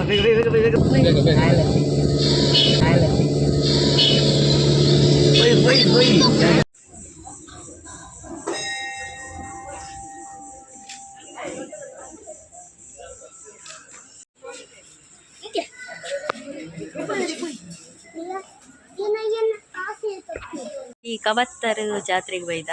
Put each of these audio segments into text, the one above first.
ಬೇಗ ಬೇಗ ಬೇಗ ಬೇಗ ಬೇಗ. ಒಯ್ ಒಯ್ ಒಯ್. ಈ ಕಬತ್ತರು ಜಾತ್ರೆಗ್ ಬೈದ.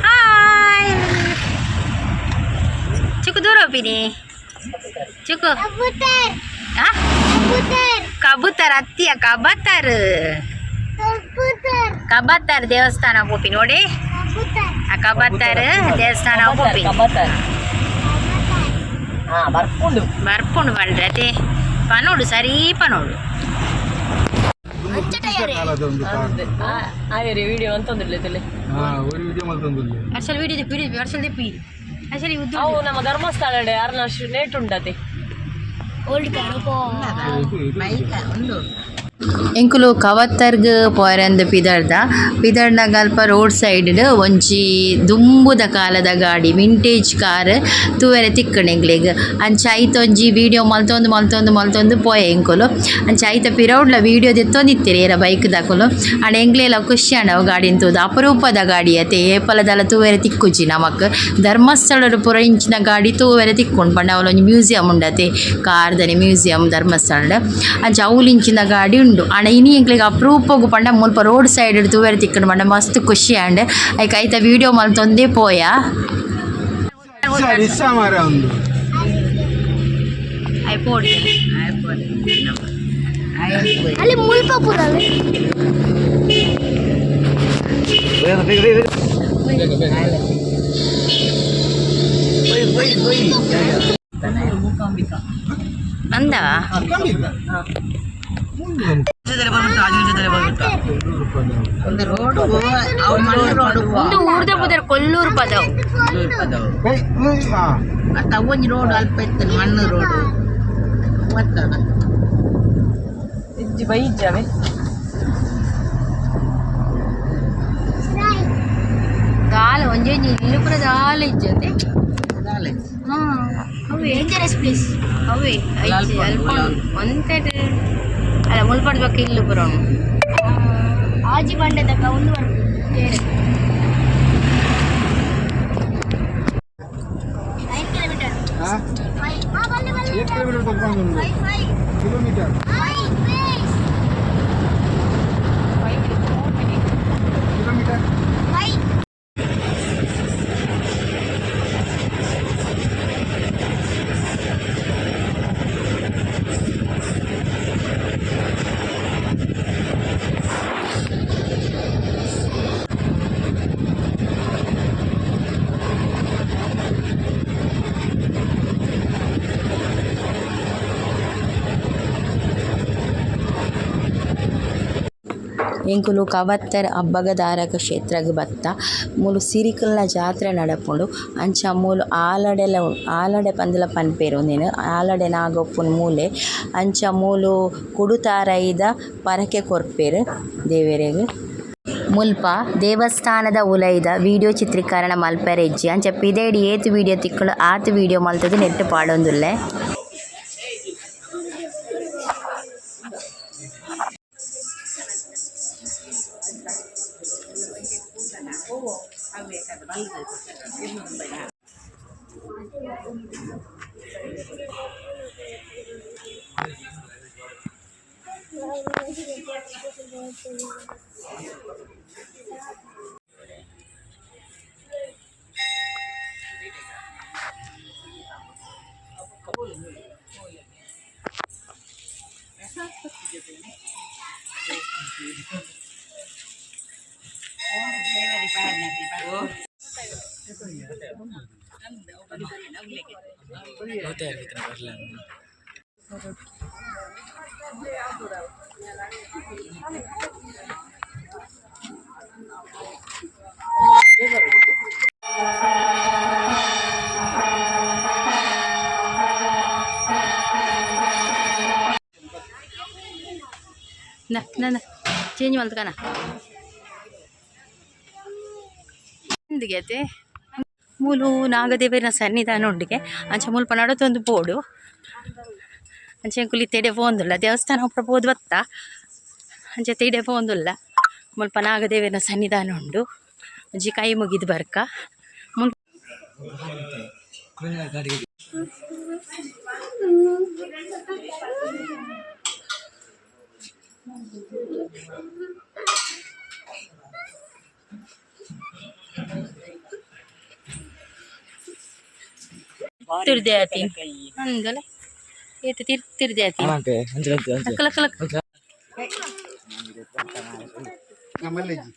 ಹಾಯ್ ಚಿಕ್ಕು, ದೂರ ಹೋಗ್ಬಿನಿ ಚಿಕ್ಕು. ಆ? ಕಬೂತರ್ ಅತ್ತಿಯ ಕಬತ್ತರ್. ಕಬತ್ತರ್ ದೇವಸ್ಥಾನ ಪೋಪಿ ನೋಡಿ. ಆ ಕಬತ್ತರ್ ದೇವಸ್ಥಾನ ಪೋಪಿ. ಹಾ, ಬರ್ಪುಂಡು. ಬರ್ಪುಂಡು ಪಂಡ್ರೆ ಅದೇ ಪನೋಡು, ಸರಿ ಪನೋಡು. ಆಯರಿ ವಿಡಿಯೋ ಅಂತಂದಿಲ್ಲ ತಲೆ. ಹಾ, ഒരു ವಿಡಿಯೋ ಮಲ್ತೊಂದುಲ್ಲೆ. ಅರ್ಸಲ್ ವಿಡಿಯೋ ದಿಪ್ಪಿ, ಅರ್ಸಲ್ ದಿಪ್ಪಿ, ಅರ್ಸಲ್ ಉದ್ದು. ಅವು ನಮ್ಮ ಧರ್ಮಸ್ಥಳ ಯಾರನ್ನ ನೇಟ್ ಉಂಡತೆ. ಎಂಕುಲು ಕವತ್ತರ್ಗ್ ಪೋಯರಂದ್ ಪಿದರ್ದ ಪಿದರ್ನಾಗ ಅಲ್ಪ ರೋಡ್ ಸೈಡ್ ಒಂಜಿ ದುಂಬುದ ಕಾಲದ ಗಾಡಿ, ವಿಂಟೇಜ್ ಕಾರ್ ತೂವೆರೆ ತಿಕ್ಕುಂಡು ಎಂಕ್ಲೆಗ್. ಅಂಚ ಐತ ಒಂಜಿ ವೀಡಿಯೋ ಮಲ್ತೊಂದು ಮಲ್ತೊಂದು ಮಲ್ತೊಂದು ಪೋಯೆ ಎಂಕುಲು. ಅಂಚ ಐತ ಪಿರವುಡ್ಲ ವೀಡಿಯೋ ದೆತ್ತೊಂದಿತ್ತೆರ್ ಏರ ಬೈಕ್ ದಕುಲು. ಆಂಡ ಎಂಕ್ಲೆಲ ಖುಷಿ ಆಂಡ್ ಅವು ಗಾಡಿನ್ ತೂದು. ಅಪರೂಪದ ಗಾಡಿ ಅತೆ, ಏಪಲದಲ ತೂವೆರೆ ತಿಕ್ಕುಜಿ ನಮಕ್. ಧರ್ಮಸ್ಥಳಡ್ ಪೂರ ಇಂಚಿನ ಗಾಡಿ ತೂವೆರೆ ತಿಕ್ಕುಂಡು ಪಂಡ ಅವ್ಲೊಂಜಿ ಮ್ಯೂಸಿಯಂ ಉಂಡತೆ, ಕಾರ್ದನೆ ಮ್ಯೂಸಿಯಂ ಧರ್ಮಸ್ಥಳಡ್. ಅಂಚ ಅವ್ಲು ಇಂಚಿನ ಗಾಡಿ ಉಂಡು. ಆಂಡ ಇನಿ ಎಂಕ್ಲೆಗ್ ಅಪರೂಪೊಗು ಪಂಡ ಮುಲ್ಪ ರೋಡ್ ಸೈಡ್ ತೂವೆರೆ ತಿಕ್ಕುಂಡು ಪಂಡ ಮಸ್ತ್ ಖುಷಿ ಆಂಡ್. ಐಕ್ ಐತ ವೀಡಿಯೋ ಮಲ್ತೊಂದೇ ಪೋಯ. ರಿಕ್ಷಾ ಮಾರ ಒಂದು. ಅಲ್ಲಿ ಮುಲ್ಪಪುರ. ಬೇಗ ಬೇಗ ಬೇಗ ಬೇಗ ಬೇಗ. ಒಯ್ ಒಯ್ ಒಯ್. ಅಂದ. ಒಂದು ಊರ್ದ ಪುದರ್ ಕೊಲ್ಲೂರು ಪದವು. ಒಂಜಿ ರೋಡ್ ಅಲ್ಪ ಇತ್ತು, ಮಣ್ಣು ರೋಡ್ ಬರ್ತದ. ಇಜ್ಜಿ ಬೈಜಾವೆ. ದಾಲ ಒಂಜಿ ಒಂಜಿ ಇಲ್ಲು ಪೂರ ದಾಲ ಇಜ್ಜಂತೆ. ಅವೇ ಡೇಂಜರಸ್ ಪ್ಲೇಸ್. ಅವೇ ಐಜಿ ಅಲ್ಪ ಒಂತೆಟ್ ಅಲ್ಲ, ಮುಲ್ಪಡ್ ಬೊಕ್ಕ ಇಲ್ಲು ಪೂರ ಉಂಡು. ಆಜಿ ಬಂಡೆದಕ್ಕ ಒಂದು ಬರ್ಪುಂಡು ಬೇರೆ 9 ಕಿಲೋಮೀಟರ್. ಏಟ್ ಕಿಲೋಮೀಟರ್ ತಗೊಂಡು? ಕಿಲೋಮೀಟರ್. ಕಿಲೋಮೀಟರ್. ಎಂಕುಲು ಕಬತ್ತರ್ ಅಬ್ಬಗದಾರಕ ಕ್ಷೇತ್ರಗ್ ಬತ್ತ. ಮೂಲು ಸಿರಿಕುಲ್ನ ಜಾತ್ರೆ ನಡಪುಂಡು. ಅಂಚ ಮೂಲು ಆಲಡೆಲ ಆಲಡೆ ಪಂದ್ ಪನ್ಪೆರ್ ಉಂದೆನ್. ಆಲಡೆ ನಾಗಪ್ಪುನ ಮೂಲೆ. ಅಂಚ ಮೂಲು ಕುಡುತಾರೈದ ಪರಕೆ ಕೊರ್ಪೆರ್ ದೇವೆರೆಗ್. ಮುಲ್ಪ ದೇವಸ್ಥಾನದ ಉಲಯಿದ ವೀಡಿಯೋ ಚಿತ್ರೀಕರಣ ಮಲ್ಪೆರೆ ಇಜ್ಜಿ. ಅಂಚ ಪಿದಯ್ಡ್ ಏತ್ ವೀಡಿಯೋ ತಿಕ್ಕುಂಡು ಆತ್ ವೀಡಿಯೋ ಮಲ್ತುದು ನೆಟ್ಟ್ ಪಾಡೊಂದುಲ್ಲೆ. ಇಂದ ಚೇಂಜ್ ಮಲ್ತ್ಕನ ಇಂದಿಗೆ ಮೂಲು ನಾಗದೇವರ ಸನ್ನಿಧಾನ ಉಂಡಿಗೆ. ಅಂಚ ಮುಲ್ಪ ನಡತೊಂದು ಪೋಡು. ಅಂಚೆ ಎಂಕುಲು ಇತ್ತೆ ಪೋಂದುಲ್ಲ. ದೇವಸ್ಥಾನ ಉಪ್ಪು ಪೋದು ಬತ್ತ. ಅಂಚೆ ಇಡೆ ಪೋಂದುಲ್ಲ. ಮುಲ್ಪ ನಾಗದೇವನ ಸನ್ನಿಧಾನ ಉಂಡು. ಒಂಜಿ ಕೈ ಮುಗಿದು ಬರ್ಕ ಮುಲ್ಪ. ತಿರ್ದೆ ಆತಿ ಅಂದಲೆ ಏತ್ ತಿರ್ದೆ ಆತಿ. ಅಂಚೆ ಅಂಚೆ ಅಂಚೆ. ಲಕ್ಕ ಲಕ್ಕ ಲಕ್ಕ. ನಮ್ಮಲ್ಲೆಜ್ಜಿ.